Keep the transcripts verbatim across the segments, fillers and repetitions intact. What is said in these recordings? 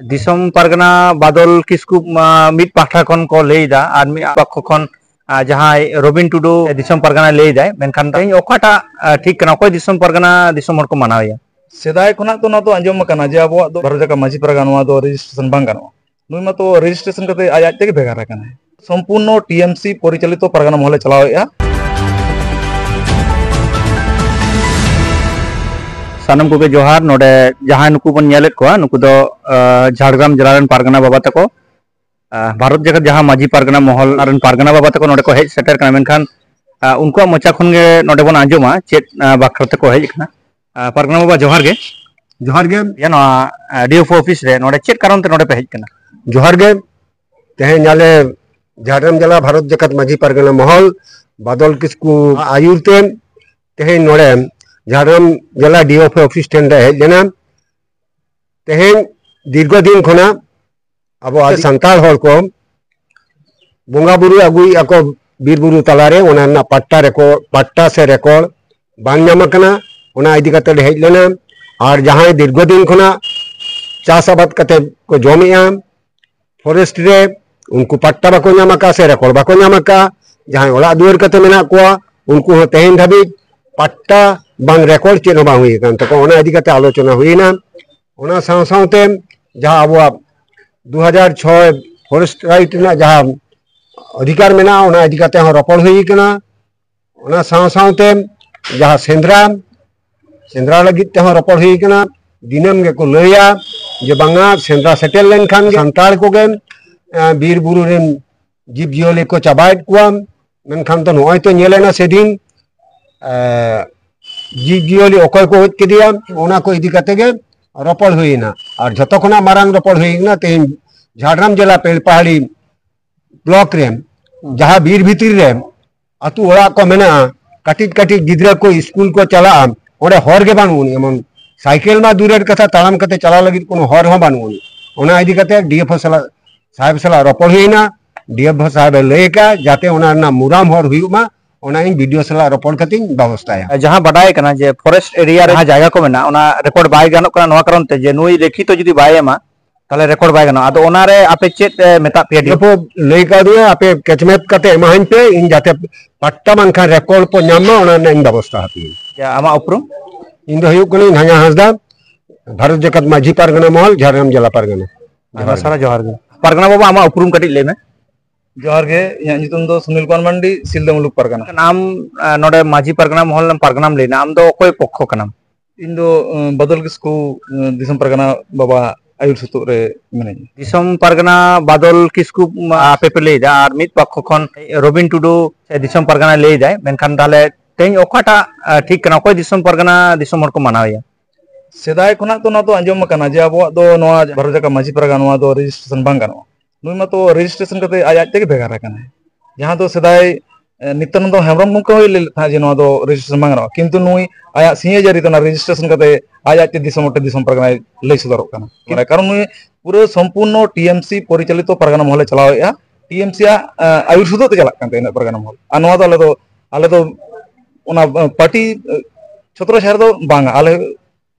ᱫᱤᱥᱚᱢ ᱯᱟᱨᱜᱟᱱᱟ ᱵᱟᱫᱚᱞ ᱠᱤᱥᱠᱩ ᱢᱟ ᱢᱤᱫ ᱯᱟᱦᱴᱟ ᱠᱷᱚᱱ ᱠᱚ ᱞᱟᱹᱭ ᱮᱫᱟ, ᱟᱨ ᱢᱤᱫ ᱯᱚᱠᱷᱚ ᱠᱷᱚᱱ ᱟᱨ ᱡᱟᱦᱟᱸᱭ ᱨᱚᱵᱤᱱ ᱴᱩᱰᱩ ᱫᱤᱥᱚᱢ ᱯᱟᱨᱜᱟᱱᱟᱭ ᱞᱟᱹᱭ ᱮᱫᱟᱭ, ᱢᱮᱱᱠᱷᱟᱱ ᱛᱮᱦᱮᱧ ᱚᱠᱟᱴᱟᱜ ᱟᱨ ᱴᱷᱤᱠ ᱠᱟᱱᱟ? ᱚᱠᱚᱭ ᱫᱤᱥᱚᱢ ᱯᱟᱨᱜᱟᱱᱟ ᱫᱤᱥᱚᱢ ᱦᱚᱲ ᱠᱚ ᱢᱟᱱᱟᱣᱮᱭᱟ? ᱥᱮᱫᱟᱭ ᱠᱷᱚᱱᱟᱜ ᱛᱚ ᱱᱚᱣᱟ ᱫᱚ ᱟᱸᱡᱚᱢ ᱟᱠᱟᱱᱟ ᱡᱮ ᱟᱵᱚᱣᱟᱜ ᱫᱚ ᱵᱷᱟᱨᱚᱛ ᱡᱟᱠᱟᱛ ᱢᱟᱹᱡᱷᱤ ᱯᱟᱨᱜᱟᱱᱟ ᱱᱚᱣᱟ ᱫᱚ ᱨᱮᱡᱤᱥᱴᱨᱮᱥᱚᱱ ᱵᱟᱝ ᱜᱟᱱᱚᱜᱼᱟ᱾ ᱱᱩᱭ ᱢᱟᱛᱚ ᱨᱮᱡᱤᱥᱴᱨᱮᱥᱚᱱ ᱠᱟᱛᱮ ᱟᱡ ᱟᱡ ᱛᱮᱜᱮ ᱵᱷᱮᱜᱟᱨ ᱟᱠᱟᱱᱟᱭ᱾ ᱥᱚᱢᱯᱩᱨᱱᱚ ᱴᱤ ᱮᱢ ᱥᱤ ᱯᱚᱨᱤᱪᱟᱞᱤᱛᱚ ᱯᱟᱨᱜᱟᱱᱟ ᱢᱚᱦᱚᱞᱮ ᱪᱟᱞᱟᱣᱮᱫᱼᱟ᱾ ᱥᱟᱱᱟᱢ ᱠᱚᱜᱮ ᱡᱚᱦᱟᱨ᱾ ᱱᱚᱰᱮ ᱡᱟᱦᱟᱸᱭ ᱱᱩᱠᱩ ᱵᱚᱱ ᱧᱮᱞᱮᱫ ᱠᱚᱣᱟ, ᱱᱩᱠᱩ ᱫᱚ ᱟᱸ, ᱡᱷᱟᱲᱜᱨᱟᱢ ᱡᱮᱞᱟ ᱨᱮᱱ ᱯᱟᱨᱜᱟᱱᱟ ᱵᱟᱵᱟ ᱛᱟᱠᱚ᱾ ᱟᱸ, ᱵᱷᱟᱨᱚᱛ ᱡᱟᱠᱟᱛ ᱡᱟᱦᱟᱸ ᱢᱟᱹᱡᱷᱤ ᱯᱟᱨᱜᱟᱱᱟ ᱢᱚᱦᱚᱞ ᱨᱮᱱ ᱯᱟᱨᱜᱟᱱᱟ ᱵᱟᱵᱟ ᱛᱟᱠᱚ ᱱᱚᱰᱮ ᱠᱚ ᱦᱮᱡ ᱥᱮᱴᱮᱨ ᱠᱟᱱᱟ, ᱢᱮᱱᱠᱷᱟᱱ ᱟᱸ, ᱩᱱᱠᱩᱣᱟᱜ ᱢᱚᱪᱟ ᱠᱷᱚᱱ ᱜᱮ ᱱᱚᱰᱮ ᱵᱚᱱ ᱟᱸᱡᱚᱢᱟ ᱪᱮᱫ ᱟᱸ, ᱵᱟᱠᱷᱨᱟ ᱛᱮᱠᱚ ᱦᱮᱡ ᱟᱠᱟᱱᱟ᱾ ᱟᱸ, ᱯᱟᱨᱜᱟᱱᱟ ᱵᱟᱵᱟ, ᱡᱚᱦᱟᱨ ᱜᱮ᱾ ᱡᱚᱦᱟᱨ ᱜᱮ᱾ ᱤᱭᱟᱹ, ᱱᱚᱣᱟ ᱰᱤ ᱮᱯᱷ ᱳ ᱚᱯᱷᱤᱥ ᱨᱮ ᱱᱚᱰᱮ ᱪᱮᱫ ᱠᱟᱨᱚᱱ ᱛᱮ ᱱᱚᱰᱮ ᱯᱮ ᱦᱮᱡ ᱟᱠᱟᱱᱟ? ᱡᱚᱦᱟᱨ ᱜᱮ᱾ ᱛᱮᱦᱮᱧ ᱟᱞᱮ ᱡᱷᱟᱲᱜᱨᱟᱢ ᱡᱮᱞᱟ ᱵᱷᱟᱨᱚᱛ ᱡᱟᱠᱟᱛ ᱢᱟᱹᱡᱷᱤ ᱯᱟᱨᱜᱟᱱᱟ ᱢᱚᱦᱚᱞ ᱵᱟᱫᱚᱞ ᱠᱤᱥᱠᱩ ᱟᱹᱭᱩᱨ ᱛᱮ ᱛᱮᱦᱮᱧ ᱱᱚᱰᱮ ᱡᱷᱟᱲᱜᱨᱟᱢ ᱡᱮᱞᱟ ᱰᱤ ᱮᱯᱷ ᱳ ᱚᱯᱷᱤᱥ ᱴᱷᱮᱱ ᱞᱮ ᱦᱮᱡ ᱞᱮᱱᱟ᱾ ᱛᱮᱦᱮᱧ ᱫᱤᱨᱜᱷᱚ ᱫᱤᱱ ᱠᱷᱚᱱᱟᱜ ᱟᱵᱚ ᱟᱹᱫᱤ ᱥᱟᱱᱛᱟᱲ ᱦᱚᱲ ᱠᱚ ᱵᱚᱸᱜᱟ ᱵᱩᱨᱩ ᱟᱹᱜᱩᱭᱮᱫᱼᱟ ᱠᱚ ᱵᱤᱨ ᱵᱩᱨᱩ ᱛᱟᱞᱟᱨᱮ, ᱚᱱᱟ ᱨᱮᱱᱟᱜ ᱯᱟᱴᱴᱟ ᱨᱮᱠᱚ, ᱯᱟᱴᱴᱟ ᱥᱮ ᱨᱮᱠᱚᱨᱰ ᱵᱟᱝ ᱧᱟᱢ ᱟᱠᱟᱱᱟ᱾ ᱚᱱᱟ ᱤᱫᱤ ᱠᱟᱛᱮ ᱞᱮ ᱦᱮᱡ ᱞᱮᱱᱟ᱾ ᱟᱨ ᱡᱟᱦᱟᱸᱭ ᱫᱤᱨᱜᱷᱚ ᱫᱤᱱ ᱠᱷᱚᱱᱟᱜ ᱪᱟᱥ ᱟᱵᱟᱫ ᱠᱟᱛᱮ ᱠᱚ ᱡᱚᱢᱮᱫᱼᱟ, ᱯᱷᱚᱨᱮᱥᱴ ᱨᱮ ᱩᱱᱠᱩ ᱯᱟᱴᱴᱟ ᱵᱟᱠᱚ ᱧᱟᱢ ᱟᱠᱟᱫ ᱥᱮ ᱨᱮᱠᱚᱨᱰ ᱵᱟᱠᱚ ᱧᱟᱢ ᱟᱠᱟᱫ, ᱡᱟᱦᱟᱸᱭ ᱚᱲᱟᱜ ᱫᱩᱣᱟᱹᱨ ᱠᱟᱛᱮ ᱢᱮᱱᱟᱜ ᱠᱚᱣᱟ, ᱩᱱᱠᱩ ᱦᱚᱸ ᱛᱮᱦᱮᱧ ᱫᱷᱟᱹᱵᱤᱡ ᱯᱟᱴᱴᱟ ᱵᱟᱝ ᱨᱮᱠᱚᱨᱰ ᱪᱮᱫ ᱦᱚᱸ ᱵᱟᱝ ᱦᱩᱭ ᱟᱠᱟᱱ ᱛᱟᱠᱚᱣᱟ᱾ ᱚᱱᱟ ᱤᱫᱤ ᱠᱟᱛᱮ ᱟᱞᱳᱪᱚᱱᱟ ᱦᱩᱭᱮᱱᱟ᱾ ᱚᱱᱟ ᱥᱟᱶ ᱥᱟᱶᱛᱮ ᱡᱟᱦᱟᱸ ᱟᱵᱚᱣᱟᱜ ᱫᱩ ᱦᱟᱡᱟᱨ ᱪᱷᱚᱭ ᱯᱷᱚᱨᱮᱥᱴ ᱨᱟᱭᱤᱴ ᱨᱮᱱᱟᱜ ᱡᱟᱦᱟᱸ ᱚᱫᱷᱤᱠᱟᱨ ᱢᱮᱱᱟᱜᱼᱟ, ᱚᱱᱟ ᱤᱫᱤ ᱠᱟᱛᱮ ᱦᱚᱸ ᱨᱚᱯᱚᱲ ᱦᱩᱭ ᱟᱠᱟᱱᱟ᱾ ᱚᱱᱟ ᱥᱟᱶ ᱥᱟᱶᱛᱮ ᱡᱟᱦᱟᱸ ᱥᱮᱸᱫᱽᱨᱟ, ᱥᱮᱸᱫᱽᱨᱟ ᱞᱟᱹᱜᱤᱫ ᱛᱮᱦᱚᱸ ᱨᱚᱯᱚᱲ ᱦᱩᱭ ᱟᱠᱟᱱᱟ᱾ ᱫᱤᱱᱟᱹᱢ ᱜᱮᱠᱚ ᱞᱟᱹᱭᱟ ᱡᱮ ᱵᱟᱝᱟ, ᱥᱮᱸᱫᱽᱨᱟ ᱥᱮᱴᱮᱨ ᱞᱮᱱᱠᱷᱟᱱ ᱜᱮ ᱥᱟᱱᱛᱟᱲ ᱠᱚᱜᱮ, ᱮᱸ, ᱵᱤᱨ ᱵᱩᱨᱩ ᱨᱮᱱ ᱡᱤᱵᱽ ᱡᱤᱭᱟᱹᱞᱤ ᱠᱚ ᱪᱟᱵᱟᱭᱮᱫ ᱠᱚᱣᱟ᱾ ᱢᱮᱱᱠᱷᱟᱱ ᱫᱚ ᱱᱚᱜᱼᱚᱭ ᱛᱚ ᱧᱮᱞᱮᱱᱟ ᱥᱮᱫᱤᱱ, ᱮᱸ, ᱡᱤᱵᱽ ᱡᱤᱭᱟᱹᱞᱤ ᱚᱠᱚᱭ ᱠᱚ ᱜᱚᱡ ᱠᱮᱫᱮᱭᱟ, ᱚᱱᱟ ᱠᱚ ᱤᱫᱤ ᱠᱟᱛᱮ ᱜᱮ ᱨᱚᱯᱚᱲ ᱦᱩᱭᱮᱱᱟ᱾ ᱟᱨ ᱡᱷᱚᱛᱚ ᱠᱷᱚᱱᱟᱜ ᱢᱟᱨᱟᱝ ᱨᱚᱯᱚᱲ ᱦᱩᱭ ᱠᱟᱱᱟ ᱛᱮᱦᱮᱧ ᱡᱷᱟᱲᱜᱨᱟᱢ ᱡᱮᱞᱟ ᱯᱮᱲᱯᱟᱦᱟᱲᱤ ᱵᱞᱚᱠ ᱨᱮ ᱡᱟᱦᱟᱸ ᱵᱤᱨ ᱵᱷᱤᱛᱤᱨ ᱨᱮ ᱟᱹᱛᱩ ᱚᱲᱟᱜ ᱠᱚ ᱢᱮᱱᱟᱜᱼᱟ, ᱠᱟᱹᱴᱤᱡ ᱠᱟᱹᱴᱤᱡ ᱜᱤᱫᱽᱨᱟᱹ ᱠᱚ ᱥᱠᱩᱞ ᱠᱚ ᱪᱟᱞᱟᱜᱼᱟ, ᱚᱸᱰᱮ ᱦᱚᱨ ᱜᱮ ᱵᱟᱹᱱᱩᱜ ᱟᱹᱱᱤᱡ᱾ ᱮᱢᱚᱱ ᱥᱟᱭᱠᱮᱞ ᱢᱟ ᱫᱩᱨᱮᱨ ᱠᱟᱛᱷᱟ, ᱛᱟᱲᱟᱢ ᱠᱟᱛᱮ ᱪᱟᱞᱟᱣ ᱞᱟᱹᱜᱤᱫ ᱠᱳᱱᱳ ᱦᱚᱨ ᱦᱚᱸ ᱵᱟᱹᱱᱩᱜ ᱟᱹᱱᱤᱡ᱾ ᱚᱱᱟ ᱤᱫᱤ ᱠᱟᱛᱮ ᱰᱤ ᱮᱯᱷ ᱳ ᱥᱟᱞᱟᱜ, ᱥᱟᱦᱮᱵᱽ ᱥᱟᱞᱟᱜ ᱨᱚᱯᱚᱲ ᱦᱩᱭᱮᱱᱟ᱾ ᱰᱤ ᱮᱯᱷ ᱳ ᱥᱟᱦᱮᱵᱽ ᱮ ᱞᱟᱹᱭ ᱟᱠᱟᱫ ᱡᱟᱛᱮ ᱚᱱᱟ ᱨᱮᱱᱟᱜ ᱢᱩᱨᱟᱢ ᱦᱚᱨ ᱦᱩᱭᱩᱜ ᱢᱟ, ᱚᱱᱟ ᱤᱧ ᱵᱤ ᱰᱤ ᱳ ᱥᱟᱞᱟᱜ ᱨᱚᱯᱚᱲ ᱠᱟᱛᱮᱧ ᱵᱮᱵᱚᱥᱛᱷᱟᱭᱟ᱾ ᱡᱟᱦᱟᱸ ᱵᱟᱰᱟᱭ ᱠᱟᱱᱟ ᱡᱮ ᱯᱷᱚᱨᱮᱥᱴ ᱮᱨᱤᱭᱟ ᱨᱮ ᱡᱟᱦᱟᱸ ᱡᱟᱭᱜᱟ ᱠᱚ ᱢᱮᱱᱟᱜᱼᱟ, ᱚᱱᱟ ᱨᱮᱠᱚᱨᱰ ᱵᱟᱭ ᱜᱟᱱᱚᱜ ᱠᱟᱱᱟ, ᱱᱚᱣᱟ ᱠᱟᱨᱚᱱ ᱛᱮ ᱡᱮ ᱱᱩᱭ ᱞᱮᱠᱷᱤᱛᱚ ᱡᱩᱫᱤ ᱵᱟᱭ ᱮᱢᱟ, ᱛᱟᱦᱞᱮ ᱨᱮᱠᱚᱨᱰ ᱵᱟᱭ ᱜᱟᱱᱚᱜᱼᱟ᱾ ᱟᱫᱚ ᱚᱱᱟᱨᱮ ᱟᱯᱮ ᱪᱮᱫ ᱮ, ᱢᱮᱛᱟᱜ ᱯᱮᱭᱟ? ᱤᱭᱟᱹ ᱯᱚ ᱞᱟᱹᱭ ᱠᱟᱣᱫᱤᱧᱟ, ᱟᱯᱮ ᱠᱮᱪᱢᱮᱫ ᱠᱟᱛᱮ ᱮᱢᱟᱦᱟᱹᱧ ᱯᱮ, ᱤᱧ ᱡᱟᱛᱮ ᱯᱟᱴᱴᱟ ᱵᱟᱝᱠᱷᱟᱱ ᱨᱮᱠᱚᱨᱰ ᱯᱚ ᱧᱟᱢ ᱢᱟ, ᱚᱱᱟ ᱨᱮᱱᱟᱜ ᱤᱧ ᱵᱮᱵᱚᱥᱛᱷᱟ ᱦᱟᱯᱮᱭᱟᱹᱧ᱾ ᱟᱪᱪᱷᱟ, ᱟᱢᱟᱜ ᱩᱯᱨᱩᱢ? ᱤᱧ ᱫᱚ ᱦᱩᱭᱩᱜ ᱠᱟᱹᱱᱟᱹᱧ ᱱᱷᱟᱧᱟ ᱦᱟᱸᱥᱫᱟ, ᱵᱷᱟᱨᱚᱛ ᱡᱟᱠᱟᱛ ᱢᱟᱹᱡᱷᱤ ᱯᱟᱨᱜᱟᱱᱟ ᱢᱚᱦᱚᱞ, ᱡᱷᱟᱲᱜᱨᱟᱢ ᱡᱮᱞᱟ ᱯᱟᱨᱜᱟᱱᱟ᱾ ᱟᱭᱢᱟ ᱡᱚᱦᱟᱨ ᱜᱮ᱾ ᱥᱟᱨᱦᱟᱣ, ᱡᱚᱦᱟᱨ ᱜᱮ᱾ ᱯᱟᱨᱜᱟᱱᱟ ᱵᱟᱵᱟ, ᱟᱢᱟᱜ ᱩᱯᱨᱩᱢ ᱠᱟᱹᱴᱤᱡ ᱞᱟᱹᱭ ᱢᱮ᱾ ᱡᱚᱦᱟᱨ ᱜᱮ, ᱤᱧᱟᱹᱜ ᱧᱩᱛᱩᱢ ᱫᱚ ᱥᱩᱱᱤᱞ ᱠᱩᱢᱟᱨ ᱢᱟᱱᱰᱤ, ᱥᱤᱞᱫᱟᱹ ᱢᱩᱞᱩᱠ ᱯᱟᱨᱜᱟᱱᱟ᱾ ᱟᱢ, ᱟ, ᱱᱚᱰᱮ ᱢᱟᱹᱡᱷᱤ ᱯᱟᱨᱜᱟᱱᱟ ᱢᱚᱦᱚᱞ ᱨᱮᱱ ᱯᱟᱨᱜᱟᱱᱟᱢ ᱞᱟᱹᱭ ᱮᱱᱟ, ᱟᱢ ᱫᱚ ᱚᱠᱚᱭ ᱯᱚᱠᱠᱷᱚ ᱠᱟᱱᱟᱢ? ᱤᱧ ᱫᱚ, ᱟᱸ, ᱵᱟᱫᱚᱞ ᱠᱤᱥᱠᱩ, ᱟᱸ, ᱫᱤᱥᱚᱢ ᱯᱟᱨᱜᱟᱱᱟ ᱵᱟᱵᱟ ᱟᱹᱭᱩᱨ ᱥᱩᱛᱩᱜ ᱨᱮ ᱢᱤᱱᱟᱹᱧᱟ᱾ ᱫᱤᱥᱚᱢ ᱯᱟᱨᱜᱟᱱᱟ ᱵᱟᱫᱚᱞ ᱠᱤᱥᱠᱩ, ᱢᱟ, ᱟᱯᱮ ᱯᱮ ᱞᱟᱹᱭ ᱮᱫᱟ, ᱟᱨ ᱢᱤᱫ ᱯᱚᱠᱠᱷᱚ ᱠᱷᱚᱱ ᱨᱚᱵᱤᱱ ᱴᱩᱰᱩ ᱥᱮ ᱫᱤᱥᱚᱢ ᱯᱟᱨᱜᱟᱱᱟᱭ ᱞᱟᱹᱭ ᱮᱫᱟᱭ, ᱢᱮᱱᱠᱷᱟᱱ ᱛᱟᱦᱞᱮ ᱛᱮᱦᱮᱧ ᱚᱠᱟᱴᱟᱜ, ᱟ, ᱴᱷᱤᱠ ᱠᱟᱱᱟ? ᱚᱠᱚᱭ ᱫᱤᱥᱚᱢ ᱯᱟᱨᱜᱟᱱᱟ ᱫᱤᱥᱚᱢ ᱦᱚᱲ ᱠᱚ ᱢᱟᱱᱟᱣᱮᱭᱟ? ᱥᱮᱫᱟᱭ ᱠᱷᱚᱱᱟᱜ ᱛᱚ ᱱᱚᱣᱟ ᱫᱚ ᱟᱸᱡᱚᱢ ᱟᱠᱟᱱᱟ ᱡᱮ ᱟᱵᱚᱣᱟᱜ ᱫᱚ ᱱᱚᱣᱟ ᱵᱷᱟᱨᱚᱛ ᱡᱟᱠᱟᱛ ᱢᱟᱹᱡᱷᱤ ᱯᱟᱨᱜᱟᱱᱟ ᱱᱚᱣᱟ ᱫᱚ ᱨᱮᱡᱤᱥᱴᱨᱮᱥᱚᱱ ᱵᱟᱝ ᱜᱟᱱᱚᱜᱼᱟ᱾ ᱱᱩᱭ ᱢᱟᱛᱚ ᱨᱮᱡᱤᱥᱴᱨᱮᱥᱚᱱ ᱠᱟᱛᱮ ᱟᱡ ᱟᱡ ᱛᱮᱜᱮ ᱵᱷᱮᱜᱟᱨ ᱟᱠᱟᱱᱟᱭ᱾ ᱡᱟᱦᱟᱸ ᱫᱚ ᱥᱮᱫᱟᱭ, ᱮ, ᱱᱤᱛᱭᱟᱱᱚᱱᱫᱚ ᱦᱮᱢᱵᱨᱚᱢ ᱜᱚᱢᱠᱮ ᱦᱚᱸᱭ ᱞᱟᱹᱭ ᱞᱮᱫ ᱛᱟᱦᱮᱸᱫ ᱡᱮ ᱱᱚᱣᱟ ᱫᱚ ᱨᱮᱡᱤᱥᱴᱨᱮᱥᱚᱱ ᱵᱟᱝ ᱜᱟᱱᱚᱜᱼᱟ, ᱠᱤᱱᱛᱩ ᱱᱩᱭ ᱟᱭᱟᱜ ᱥᱤᱧ ᱡᱟᱹᱨᱤ ᱛᱮ ᱚᱱᱟ ᱨᱮᱡᱤᱥᱴᱨᱮᱥᱚᱱ ᱠᱟᱛᱮ ᱟᱡ ᱟᱡ ᱛᱮ ᱫᱤᱥᱚᱢ ᱦᱚᱲ ᱴᱷᱮᱱ ᱫᱤᱥᱚᱢ ᱯᱟᱨᱜᱟᱱᱟᱭ ᱞᱟᱹᱭ ᱥᱚᱫᱚᱨᱚᱜ ᱠᱟᱱᱟ᱾ ᱢᱟᱱᱮ ᱠᱟᱨᱚᱱ ᱱᱩᱭ ᱯᱩᱨᱟᱹ ᱥᱚᱢᱯᱩᱨᱱᱚ ᱴᱤ ᱮᱢ ᱥᱤ ᱯᱚᱨᱤᱪᱟᱞᱤᱛᱚ ᱯᱟᱨᱜᱟᱱᱟ ᱢᱚᱦᱚᱞᱮ ᱪᱟᱞᱟᱣᱮᱫᱼᱟ, ᱴᱤ ᱮᱢ ᱥᱤ ᱟᱜ, ᱮ, ᱟᱹᱭᱩᱨ ᱥᱩᱫᱷᱟᱹᱜ ᱛᱮ ᱪᱟᱞᱟᱜ ᱠᱟᱱ ᱛᱟᱭᱟ ᱤᱱᱟᱹᱜ ᱯᱟᱨᱜᱟᱱᱟ ᱢᱚᱦᱚᱞ᱾ ᱟᱨ ᱱᱚᱣᱟ ᱫᱚ ᱟᱞᱮ ᱫᱚ, ᱟᱞᱮ ᱫᱚ ᱚᱱᱟ, ᱮ, ᱯᱟᱨᱴᱤ, ᱮ, ᱪᱷᱚᱛᱨᱚ ᱪᱷᱟᱭᱟ ᱨᱮᱫᱚ ᱵᱟᱝᱟ, ᱟᱞᱮ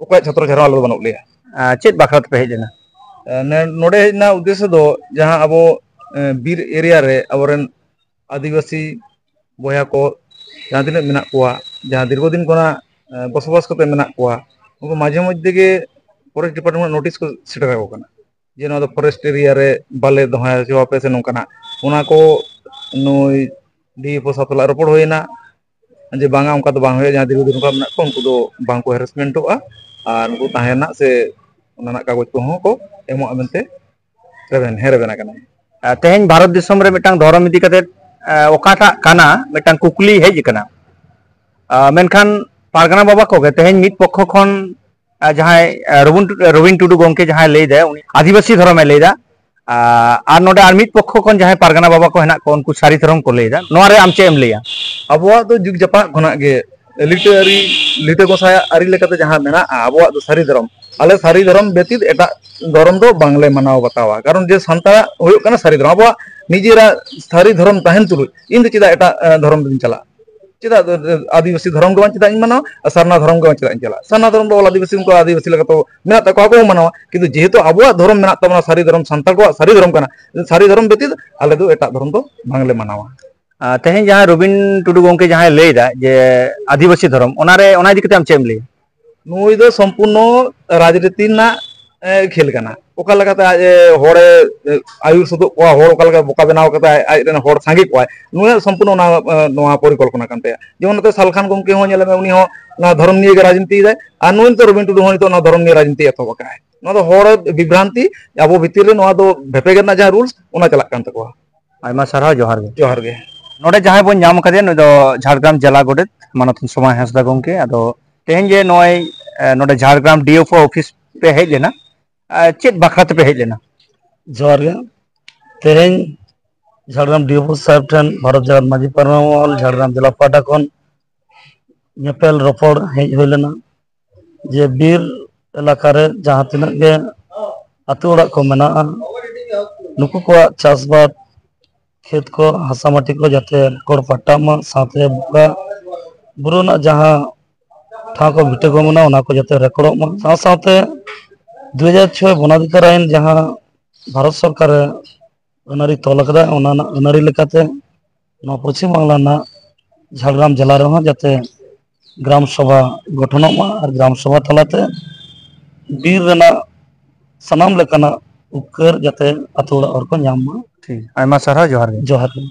ᱚᱠᱚᱭᱟᱜ ᱪᱷᱚᱛᱨᱚ ᱪᱷᱟᱭᱟ ᱨᱮᱦᱚᱸ ᱟᱞᱮ ᱫᱚ ᱵᱟᱹᱱᱩᱜ ᱞᱮᱭᱟ᱾ ᱟᱨ ᱪᱮᱫ ᱵᱟᱠᱷᱨᱟ ᱛᱮᱯᱮ ᱦᱮᱡ ᱞᱮᱱᱟ? ᱮ, ᱱᱮ-, ᱱᱚᱰᱮ ᱦᱮᱡ ᱨᱮᱱᱟᱜ ᱩᱫᱽᱫᱮᱥᱥᱚ ᱫᱚ ᱡᱟᱦᱟᱸ ᱟᱵᱚ, ᱮ, ᱵᱤᱨ ᱮᱨᱤᱭᱟ ᱨᱮ ᱟᱵᱚᱨᱮᱱ ᱟᱹᱫᱤᱵᱟᱹᱥᱤ ᱵᱚᱭᱦᱟ ᱠᱚ ᱡᱟᱦᱟᱸ ᱛᱤᱱᱟᱹᱜ ᱢᱮᱱᱟᱜ ᱠᱚᱣᱟ, ᱡᱟᱦᱟᱸ ᱫᱤᱨᱜᱷᱚ ᱫᱤᱱ ᱠᱷᱚᱱᱟᱜ, ᱮ, ᱵᱚᱥᱚᱵᱟᱥ ᱠᱟᱛᱮ ᱢᱮᱱᱟᱜ ᱠᱚᱣᱟ, ᱩᱱᱠᱩ ᱢᱟᱡᱷᱮ ᱢᱚᱫᱽᱫᱷᱮ ᱜᱮ ᱯᱷᱚᱨᱮᱥᱴ ᱰᱤᱯᱟᱨᱴᱢᱮᱱᱴ ᱱᱳᱴᱤᱥ ᱠᱚ ᱥᱮᱴᱮᱨ ᱟᱠᱚ ᱠᱟᱱᱟ ᱡᱮ ᱱᱚᱣᱟ ᱫᱚ ᱯᱷᱚᱨᱮᱥᱴ ᱮᱨᱤᱭᱟ ᱨᱮ ᱵᱟᱞᱮ ᱫᱚᱦᱚ ᱦᱚᱪᱚ ᱟᱯᱮ ᱥᱮ ᱱᱚᱝᱠᱟᱱᱟᱜ᱾ ᱚᱱᱟ ᱠᱚ ᱱᱩᱭ ᱰᱤ ᱮᱯᱷ ᱳ ᱥᱟᱶ ᱛᱮᱞᱮ ᱨᱚᱯᱚᱲ ᱦᱩᱭᱮᱱᱟ ᱡᱮ ᱵᱟᱝᱟ, ᱚᱱᱠᱟ ᱫᱚ ᱵᱟᱝ ᱦᱩᱭᱩᱜᱼᱟ, ᱡᱟᱦᱟᱸ ᱫᱤᱨᱜᱷᱚ ᱫᱤᱱ ᱠᱷᱚᱱ ᱢᱮᱱᱟᱜ ᱠᱚᱣᱟ, ᱩᱱᱠᱩ ᱫᱚ ᱵᱟᱝ ᱠᱚ ᱦᱮᱨᱮᱥᱢᱮᱱᱴᱚᱜᱼᱟ ᱟᱨ ᱩᱱᱠᱩ ᱛᱟᱦᱮᱸ ᱨᱮᱱᱟᱜ ᱥᱮ ᱚᱱᱟ ᱨᱮᱱᱟᱜ ᱠᱟᱜᱚᱡᱽ ᱠᱚᱦᱚᱸ ᱠᱚ ᱮᱢᱚᱜᱼᱟ ᱢᱮᱱᱛᱮ ᱨᱮᱵᱮᱱ, ᱦᱮᱸ, ᱨᱮᱵᱮᱱ ᱟᱠᱟᱱᱟ᱾ ᱟᱨ ᱛᱮᱦᱮᱧ ᱵᱷᱟᱨᱚᱛ ᱫᱤᱥᱚᱢ ᱨᱮ ᱢᱤᱫᱴᱟᱝ ᱫᱷᱚᱨᱚᱢ ᱤᱫᱤ ᱠᱟᱛᱮ, ᱮ, ᱚᱠᱟᱴᱟᱜ ᱠᱟᱱᱟ, ᱢᱤᱫᱴᱟᱝ ᱠᱩᱠᱞᱤ ᱦᱮᱡ ᱟᱠᱟᱱᱟ᱾ ᱟ, ᱢᱮᱱᱠᱷᱟᱱ ᱯᱟᱨᱜᱟᱱᱟ ᱵᱟᱵᱟ ᱠᱚᱜᱮ ᱛᱮᱦᱮᱧ ᱢᱤᱫ ᱯᱚᱠᱠᱷᱚ ᱠᱷᱚᱱ, ᱟ, ᱡᱟᱦᱟᱸᱭ, ᱟ, ᱨᱚᱵᱤᱱ ᱴᱩ-, ᱨᱚᱵᱤᱱ ᱴᱩᱰᱩ ᱜᱚᱢᱠᱮ ᱡᱟᱦᱟᱸᱭ ᱞᱟᱹᱭ ᱫᱟᱭ, ᱩᱱᱤ ᱟᱹᱫᱤᱵᱟᱹᱥᱤ ᱫᱷᱚᱨᱚᱢᱮ ᱞᱟᱹᱭ ᱫᱟ᱾ ᱟ, ᱟᱨ ᱱᱚᱰᱮ ᱟᱨ ᱢᱤᱫ ᱯᱚᱠᱠᱷᱚ ᱠᱷᱚᱱ ᱡᱟᱦᱟᱸᱭ ᱯᱟᱨᱜᱟᱱᱟ ᱵᱟᱵᱟ ᱠᱚ ᱦᱮᱱᱟᱜ ᱠᱚ, ᱩᱱᱠᱩ ᱥᱟᱹᱨᱤ ᱫᱷᱚᱨᱚᱢ ᱠᱚ ᱞᱟᱹᱭ ᱫᱟ᱾ ᱱᱚᱣᱟ ᱨᱮ ᱟᱢ ᱪᱮᱫ ᱮᱢ ᱞᱟᱹᱭᱟ? ᱟᱵᱚᱣᱟᱜ ᱫᱚ ᱡᱩᱜᱽ ᱡᱟᱯᱟᱜ ᱠᱷᱚᱱᱟᱜ ᱜᱮ ᱞᱤᱴᱟᱹ ᱟᱹᱨᱤ, ᱞᱤᱴᱟᱹ ᱜᱚᱸᱥᱟᱭᱟᱜ ᱟᱹᱨᱤ ᱞᱮᱠᱟᱛᱮ ᱡᱟᱦᱟᱸ ᱢᱮᱱᱟᱜᱼᱟ, ᱟᱵᱚᱣᱟᱜ ᱫᱚ ᱥᱟᱹᱨᱤ ᱫᱷᱚᱨᱚᱢ᱾ ᱟᱞᱮ ᱥᱟᱹᱨᱤ ᱫᱷᱚᱨᱚᱢ ᱵᱮᱛᱤᱛ ᱮᱴᱟᱜ ᱫᱷᱚᱨᱚᱢ ᱫᱚ ᱵᱟᱝᱞᱮ ᱢᱟᱱᱟᱣ ᱵᱟᱛᱟᱣᱟ, ᱠᱟᱨᱚᱱ ᱡᱮ ᱥᱟᱱᱛᱟᱲᱟᱜ ᱦᱩᱭᱩᱜ ᱠᱟᱱᱟ ᱥᱟᱹᱨᱤ ᱫᱷᱚᱨᱚᱢ᱾ ᱟᱵᱚᱣᱟᱜ ᱱᱤᱡᱮᱨᱟᱜ ᱥᱟᱹᱨᱤ ᱫᱷᱚᱨᱚᱢ ᱛᱟᱦᱮᱱ ᱛᱩᱞᱩᱡ ᱤᱧ ᱫᱚ ᱪᱮᱫᱟᱜ ᱮᱴᱟᱜ, ᱮ, ᱫᱷᱚᱨᱚᱢ ᱨᱤᱧ ᱪᱟᱞᱟᱜᱼᱟ? ᱪᱮᱫᱟᱜ ᱟᱹᱫᱤᱵᱟᱹᱥᱤ ᱫᱷᱚᱨᱚᱢ ᱜᱮ ᱵᱟᱝ ᱪᱮᱫᱟᱜ ᱤᱧ ᱢᱟᱱᱟᱣᱟ, ᱟᱨ ᱥᱟᱨᱱᱟ ᱫᱷᱚᱨᱚᱢ ᱜᱮ ᱵᱟᱝ ᱪᱮᱫᱟᱜ ᱤᱧ ᱪᱟᱞᱟᱜᱼᱟ? ᱥᱟᱨᱱᱟ ᱫᱷᱚᱨᱚᱢ ᱫᱚ ᱚᱞ ᱟᱹᱫᱤᱵᱟᱹᱥᱤ, ᱩᱱᱠᱩ ᱟᱹᱫᱤᱵᱟᱹᱥᱤ ᱞᱮᱠᱟ ᱛᱚ ᱢᱮᱱᱟᱜ ᱛᱟᱠᱚᱣᱟ, ᱟᱵᱚ ᱦᱚᱸ ᱢᱟᱱᱟᱣᱟ, ᱠᱤᱱᱛᱩ ᱡᱮᱦᱮᱛᱩ ᱟᱵᱚᱣᱟᱜ ᱫᱷᱚᱨᱚᱢ ᱢᱮᱱᱟᱜ ᱛᱟᱵᱚᱱᱟ, ᱥᱟᱹᱨᱤ ᱫᱷᱚᱨᱚᱢ, ᱥᱟᱱᱛᱟᱲ ᱠᱚᱣᱟᱜ ᱥᱟᱹᱨᱤ ᱫᱷᱚᱨᱚᱢ ᱠᱟᱱᱟ, ᱥᱟᱹᱨᱤ ᱫᱷᱚᱨᱚᱢ ᱵᱮᱛᱤᱛ ᱟᱞᱮ ᱫᱚ ᱮᱴᱟᱜ ᱫᱷᱚᱨᱚᱢ ᱫᱚ ᱵᱟᱝᱞᱮ ᱢᱟᱱᱟᱣᱟ᱾ ᱟᱨ ᱛᱮᱦᱮᱧ ᱡᱟᱦᱟᱸ ᱨᱚᱵᱤᱱ ᱴᱩᱰᱩ ᱜᱚᱢᱠᱮ ᱡᱟᱦᱟᱸᱭ ᱞᱟᱹᱭ ᱮᱫᱟ ᱡᱮ ᱟᱹᱫᱤᱵᱟᱹᱥᱤ ᱫᱷᱚᱨᱚᱢ, ᱚᱱᱟᱨᱮ, ᱚᱱᱟ ᱤᱫᱤ ᱠᱟᱛᱮ ᱟᱢ ᱪᱮᱫ ᱮᱢ ᱞᱟᱹᱭᱟ? ᱱᱩᱭ ᱫᱚ ᱥᱚᱢᱯᱩᱨᱱᱚ ᱨᱟᱡᱽᱱᱤᱛᱤ ᱨᱮᱱᱟᱜ, ᱮ, ᱠᱷᱮᱞ ᱠᱟᱱᱟ᱾ ᱚᱠᱟ ᱞᱮᱠᱟᱛᱮ ᱟᱡ, ᱮ, ᱦᱚᱲᱮ, ᱮ, ᱟᱹᱭᱩᱨ ᱥᱩᱫᱩᱜ ᱠᱚᱣᱟ, ᱦᱚᱲ ᱚᱠᱟ ᱞᱮᱠᱟ ᱵᱚᱠᱟ ᱵᱮᱱᱟᱣ ᱠᱟᱛᱮ ᱟᱡ, ᱟᱡ ᱨᱮᱱ ᱦᱚᱲ ᱥᱟᱸᱜᱮ ᱠᱚᱣᱟᱭ, ᱱᱩᱭᱟᱜ ᱥᱚᱢᱯᱩᱨᱱᱚ ᱚᱱᱟ, ᱮ, ᱱᱚᱣᱟ ᱯᱚᱨᱤᱠᱚᱞᱯᱚᱱᱟ ᱠᱟᱱ ᱛᱟᱭᱟ᱾ ᱡᱮᱢᱚᱱ ᱱᱚᱛᱮ ᱥᱟᱞᱠᱷᱟᱱ ᱜᱚᱢᱠᱮ ᱦᱚᱸ ᱧᱮᱞ ᱢᱮ, ᱩᱱᱤ ᱦᱚᱸ ᱱᱚᱣᱟ ᱫᱷᱚᱨᱚᱢ ᱱᱤᱭᱮ ᱜᱮ ᱨᱟᱡᱽᱱᱤᱛᱤᱭᱮᱫᱟᱭ, ᱟᱨ ᱱᱩᱭ ᱱᱤᱛᱚᱜ ᱨᱚᱵᱤᱱ ᱴᱩᱰᱩ ᱦᱚᱸ ᱱᱤᱛᱚᱜ ᱱᱚᱣᱟ ᱫᱷᱚᱨᱚᱢ ᱱᱤᱭᱮ ᱨᱟᱡᱽᱱᱤᱛᱤ ᱮᱛᱚᱦᱚᱵ ᱟᱠᱟᱫᱟᱭ᱾ ᱱᱚᱣᱟ ᱫᱚ ᱦᱚᱲ ᱵᱤᱵᱷᱨᱟᱱᱛᱤ, ᱟᱵᱚ ᱵᱷᱤᱛᱤᱨ ᱨᱮ ᱱᱚᱣᱟ ᱫᱚ ᱵᱷᱮᱯᱮᱜ ᱨᱮᱱᱟᱜ ᱡᱟᱦᱟᱸ ᱨᱩᱞᱥ, ᱚᱱᱟ ᱪᱟᱞᱟᱜ ᱠᱟᱱ ᱛᱟᱠᱚᱣᱟ᱾ ᱟᱭᱢᱟ ᱥᱟᱨᱦᱟᱣ, ᱡᱚᱦᱟᱨ ᱜᱮ᱾ ᱡᱚᱦᱟᱨ ᱜᱮ᱾ ᱱᱚᱰᱮ ᱡᱟᱦᱟᱸᱭ ᱵᱚᱱ ᱧᱟᱢ ᱟᱠᱟᱫᱮᱭᱟ, ᱱᱩᱭ ᱫᱚ ᱡᱷᱟᱲᱜᱨᱟᱢ ᱡᱮᱞᱟ ᱜᱚᱰᱮᱛ ᱢᱟᱱᱚᱛ ᱥᱳᱢᱟᱭ ᱦᱟᱸᱥᱫᱟ ᱜᱚᱢᱠᱮ᱾ ᱟᱫᱚ ᱛᱮᱦᱮᱧ ᱡᱮ ᱱᱚᱜᱼᱚᱭ, ᱮ, ᱱᱚᱰᱮ Jhargram D F O office ᱯᱮ ᱦᱮᱡ ᱞᱮᱱᱟ, ᱮ, ᱪᱮᱫ ᱵᱟᱠᱷᱨᱟ ᱛᱮᱯᱮ ᱦᱮᱡ ᱞᱮᱱᱟ? ᱡᱚᱦᱟᱨ ᱜᱮ᱾ ᱛᱮᱦᱮᱧ ᱡᱷᱟᱲᱜᱨᱟᱢ ᱰᱤ ᱮᱯᱷ ᱳ ᱥᱟᱦᱮᱵᱽ ᱴᱷᱮᱱ ᱵᱷᱟᱨᱚᱛ ᱡᱟᱠᱟᱛ ᱢᱟᱹᱡᱷᱤ ᱯᱟᱨᱜᱟᱱᱟ ᱢᱚᱦᱚᱞ ᱡᱷᱟᱲᱜᱨᱟᱢ ᱡᱮᱞᱟ ᱯᱟᱦᱴᱟ ᱠᱷᱚᱱ ᱧᱮᱯᱮᱞ ᱨᱚᱯᱚᱲ ᱦᱮᱡ ᱦᱩᱭ ᱞᱮᱱᱟ, ᱡᱮ ᱵᱤᱨ ᱮᱞᱟᱠᱟ ᱨᱮ ᱡᱟᱦᱟᱸ ᱛᱤᱱᱟᱹᱜ ᱜᱮ ᱟᱹᱛᱩ ᱚᱲᱟᱜ ᱠᱚ ᱢᱮᱱᱟᱜᱼᱟ, ᱱᱩᱠᱩ ᱠᱚᱣᱟᱜ ᱪᱟᱥᱵᱟᱥ ᱠᱷᱮᱛ ᱠᱚ, ᱦᱟᱥᱟ ᱢᱟᱹᱴᱤ ᱠᱚ ᱡᱟᱛᱮ ᱨᱮᱠᱚᱲ ᱯᱟᱴᱟᱜ ᱢᱟ, ᱥᱟᱶᱛᱮ ᱵᱚᱸᱜᱟ ᱵᱩᱨᱩ ᱨᱮᱱᱟᱜ ᱡᱟᱦᱟᱸ ᱴᱷᱟᱶ ᱠᱚ ᱵᱷᱤᱴᱟᱹ ᱠᱚ ᱢᱮᱱᱟᱜᱼᱟ, ᱚᱱᱟ ᱠᱚ ᱡᱟᱛᱮ ᱨᱮᱠᱚᱲᱚᱜ ᱢᱟ᱾ ᱥᱟᱶ ᱥᱟᱶᱛᱮ ᱫᱩ ᱦᱟᱡᱟᱨ ᱪᱷᱚᱭ ᱵᱚᱱᱟᱫᱷᱤᱠᱟᱨ ᱟᱭᱤᱱ ᱡᱟᱦᱟᱸ ᱵᱷᱟᱨᱚᱛ ᱥᱚᱨᱠᱟᱨᱮ ᱟᱹᱱᱟᱹᱨᱤ ᱛᱚᱞ ᱟᱠᱟᱫᱟ, ᱚᱱᱟ ᱨᱮᱱᱟᱜ ᱟᱹᱱᱟᱹᱨᱤ ᱞᱮᱠᱟᱛᱮ ᱱᱚᱣᱟ ᱯᱚᱪᱷᱤᱢ ᱵᱟᱝᱞᱟ ᱨᱮᱱᱟᱜ ᱡᱷᱟᱲᱜᱨᱟᱢ ᱡᱮᱞᱟ ᱨᱮᱦᱚᱸ ᱡᱟᱛᱮ ᱜᱨᱟᱢ ᱥᱚᱵᱷᱟ ᱜᱚᱴᱷᱚᱱᱚᱜ ᱢᱟ ᱟᱨ ᱜᱨᱟᱢ ᱥᱚᱵᱷᱟ ᱛᱟᱞᱟᱛᱮ ᱵᱤᱨ ᱨᱮᱱᱟᱜ ᱥᱟᱱᱟᱢ ᱞᱮᱠᱟᱱᱟᱜ ᱩᱯᱠᱟᱹᱨ ᱡᱟᱛᱮ ᱟᱛᱳ ᱚᱲᱟᱜ ᱦᱚᱲ ᱠᱚ ᱧᱟᱢ ᱢᱟ᱾ ᱴᱷᱤᱠ, ᱟᱭᱢᱟ ᱥᱟᱨᱦᱟᱣ, ᱡᱚᱦᱟᱨ ᱜᱮ᱾ ᱡᱚᱦᱟᱨ ᱜᱮ᱾